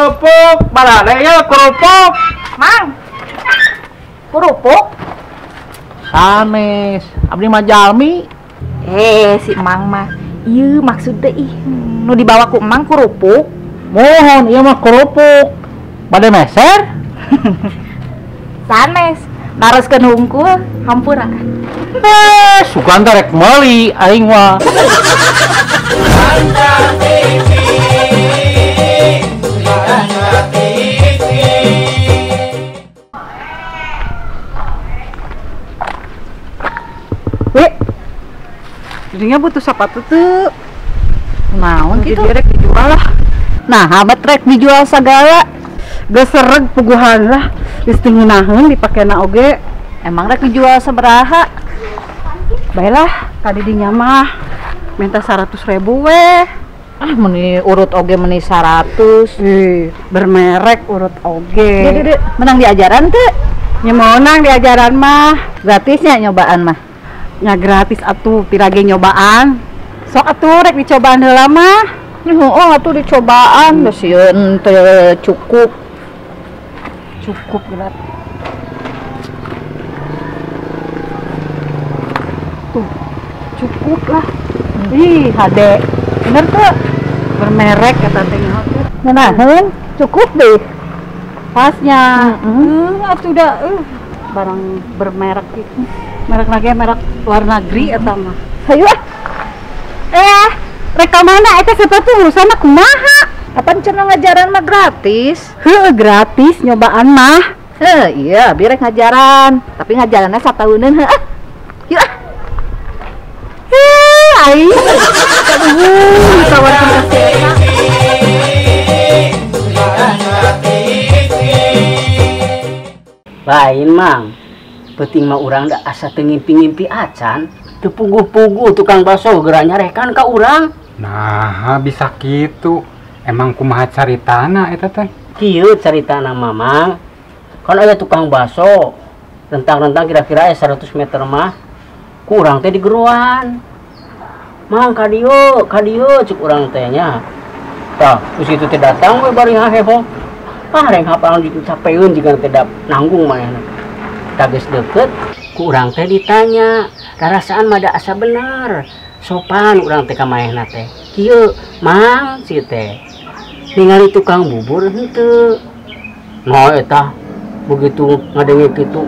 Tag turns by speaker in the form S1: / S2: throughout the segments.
S1: Kerupuk, barade ya kerupuk.
S2: Mang. Kerupuk?
S1: Sanes, abdi mah jalmi.
S2: Si Mang mah. Ieu maksud teh ih, nu dibawa ku Mang kerupuk.
S1: Mohon, ieu mah kerupuk. Bade meser?
S2: Sanes, naroskeun hungkul, hampura.
S1: Sugan teh rek meuli aing mah.
S3: Wi, jadinya butuh sepatu tuh.
S4: Naon gitu?
S3: Jadi rek dijual lah.
S4: Nah, habat rek dijual segala.
S3: Geus sereg puguhan lah. Geus teu ngeunaheun dipakena oge.
S4: Emang rek dijual sabaraha?
S3: Baiklah, tadi dinya mah minta 100.000 weh.
S4: Ah, meni urut oge meni 100.
S3: Ih, bermerek urut oge.
S4: Dek, menang diajaran teu?
S3: Nya meunang diajaran mah.
S4: Gratisnya nyobaan mah.
S3: Nya gratis atuh pirage nyobaan. Sok atuh rek dicobaan heula mah.
S4: Heuh atuh dicobaan, geus sieun teu cukup.
S3: Cukup geura. Tuh, cukup lah. Ih, hade. Bener tuh. Bermerek kata teh nyaho teh.
S4: Ngeunaheun, cukup deh.
S3: Pasnya. Atuh da barang bermerek itu. Merek lagi merek luar negeri eta mah.
S4: Hayu ah.
S3: Rek ka mana eta sepatu urusanna kumaha?
S4: Apan cenah ngajaran mah gratis?
S3: Heuh, gratis nyobaan mah.
S4: Heuh, iya, abi rek ngajaran, tapi ngajaranna satauneun heuh. Yuk ah.
S3: Heuh, aing. Aduh, ditawarkeun ka si eta.
S5: Lain Mang. Penting mah urang da asa teu ngimpi-ngimpi acan, teu puguh-puguh tukang bakso geura nyarekan ka urang.
S6: Nah, bisa kitu. Emang kumaha caritana eta teh?
S5: Kieu caritana Mamang. Kan aya tukang bakso. Rentang-rentang kira-kira aya 100 meter mah. Ku urang teh digeroan. Mang ka dieu cek urang teh nya. Tah, geus kitu teh datang we bari haheho. Ah, reng hapalan dicapeun jiga teh nanggung manehna. Geus deket ku urang teh ditanya, rarasaan mah da asa bener. Sopan urang teh ka manehna teh. Kieu, Mang si teh. Ningali tukang bubur henteu. Nah eta begitu ngadenge kitu,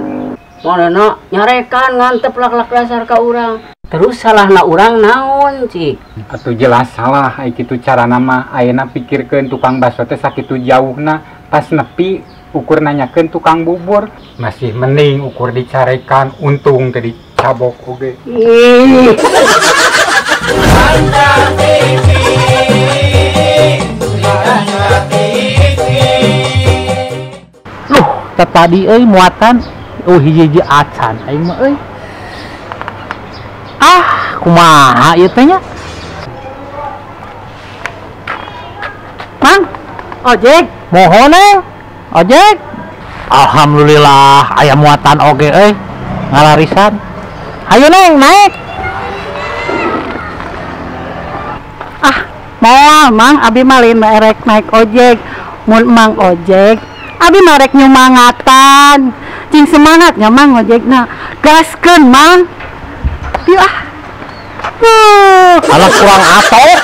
S5: manehna nyarekan ngantep lak-lak dasar ka urang. Terus salahna urang naon cik?
S6: Atuh jelas salah ai kitu carana mah. Ayeuna pikirkeun tukang bakso teh sakitu jauhna pas nepi ukur nanyakeun tukang bubur masih mending ukur dicarekan untung teh dicabok oge.
S5: Ih.
S1: Loh, tadi euy muatan hiji-hiji acan aing mah euy. Ah, kumaha ieu teh nya?
S3: Mang, ojek.
S1: Mohon ojek. Alhamdulillah aya muatan oge euy. Ngalarisan. Hayu Neng, naik.
S3: Ah, moal Mang, abi mah lain rek naik ojek. Mun Mang ojek, abi mah rek nyumangatan. Cing semangatnya Mang ojekna. Gaskeun Mang. Yuk ah.
S1: Alah kurang atok.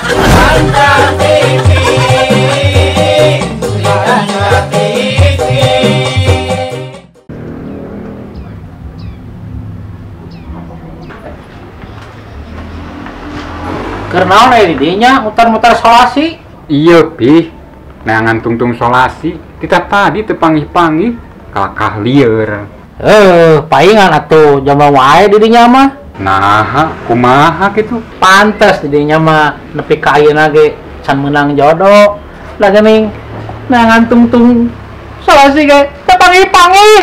S1: Keur naon aya di dinya muter-muter solasi?
S6: Iya pih, neangan tungtung solasi. Kita tadi teu panggih-panggih kalakah lieur.
S1: Paingan atuh jama wae di dinya mah.
S6: Nah, kumaha kitu?
S1: Pantes di dinya mah nepi ka ayeuna ge can meunang jodoh. Lah geuning neangan tungtung solasi ge teu panggih-panggih.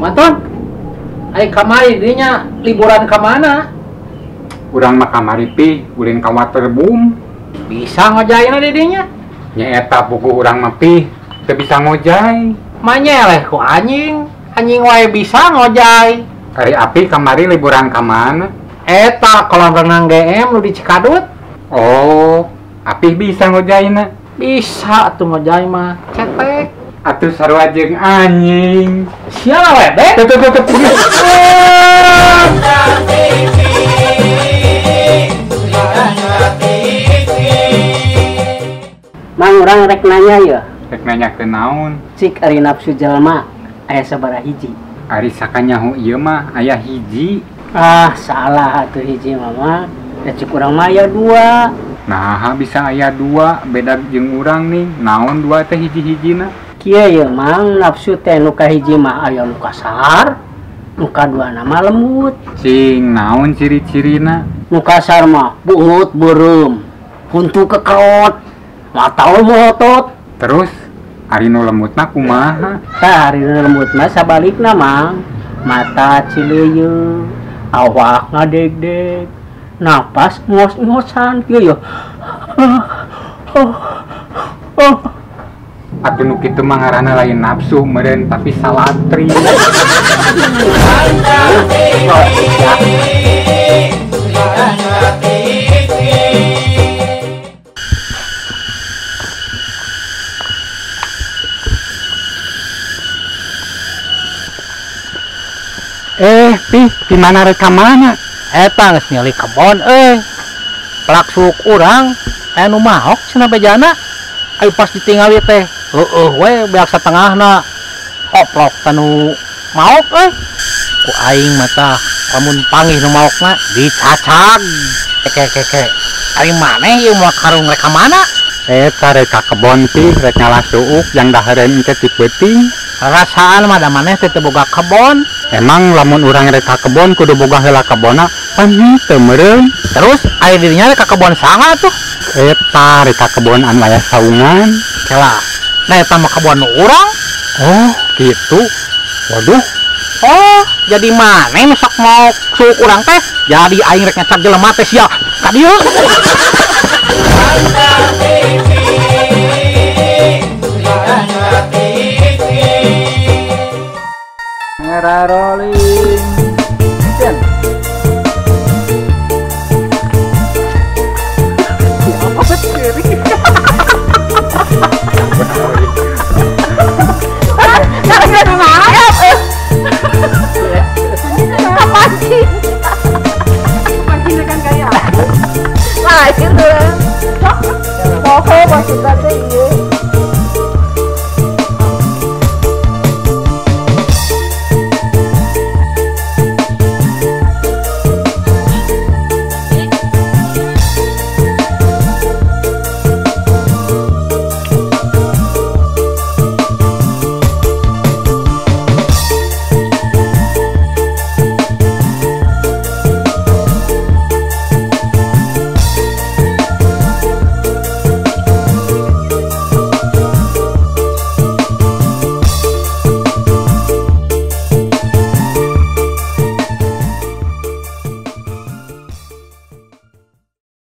S1: Maton, ai kamari dinya liburan ka mana?
S6: Urang mah kamari pi, ulin ka waterboom.
S1: Bisa ngojayna di dinya?
S6: Nya eta puguh urang mah pi, teu bisa ngojay.
S1: Manyeleh ku anjing. Anjing wae bisa ngojay.
S6: Ari api kamari liburan ka mana?
S1: Eta kolam renang GM nu di Cikadut.
S6: Oh, api bisa ngojayna?
S1: Bisa atuh ngojay mah. Cetek.
S6: Atuh sarua jeung anjing.
S1: Sia we deh.
S6: Tuh tuh tuh.
S5: Mang urang rek nanya ya.
S6: Rek nanya ke naon?
S5: Cik ari nafsu jelema aya sabaraha hiji?
S6: Ari sakanyaho ieu mah aya hiji.
S5: Ah, salah atuh hiji mama. Da cik urang mah aya dua.
S6: Nah, bisa aya dua, beda jeung urang nih. Naon dua teh hiji-hijina?
S5: Kieu ye Mang, nafsu teh nu kahiji mah aya nu kasar, nu kaduana mah lembut.
S6: Cing naon ciri-cirina?
S5: Nu kasar mah bungut beureum, huntu kekerot. Mata melotot.
S6: Terus ari nu lembutna kumaha?
S5: Tah ari nu lembut mah sabalikna Mang. Mata cileuyeung, awak ngadegdeg, napas ngos-ngosan kieu ya.
S6: Atuh nu kitu mah ngaranna lain nafsu meureun tapi salatri. Pi, di mana rek ka mana?
S1: Eta geus nyeli kebon euy. Pelaksuk urang aya nu maok cenah bejana. Ayo pas ditingali teh, heueuh we beak satengahna. Koplok tanu maok euy. Ku aing mah tah lamun panggih nu maokna dicacag. Keke. Ari maneh ieu moal karung rek ka mana?
S6: Eta rek ka kebon pi, rek ngalah suuk yang dahareun engke ti peuting.
S1: Rasaan mah da maneh teh teu boga kebon.
S6: Emang lamun urang rek ka kebon kudu boga heula kebonna pan henteu meureun.
S1: Terus aya dirinya rek ka kebon saha tuh?
S6: Eta rek ka kebon anu aya saungan.
S1: Kela. Nah eta mah kebon nu urang.
S6: Oh, gitu. Waduh.
S1: Oh, jadi maneh nu sok mau suuk urang teh? Jadi aing rek ngecak jelema teh sia. Ka dieu.
S7: Kamera rolling. Action.
S4: Apa sih? Kepancing. Kepancing kan kayak. Lain tuh. Poho maksudnya.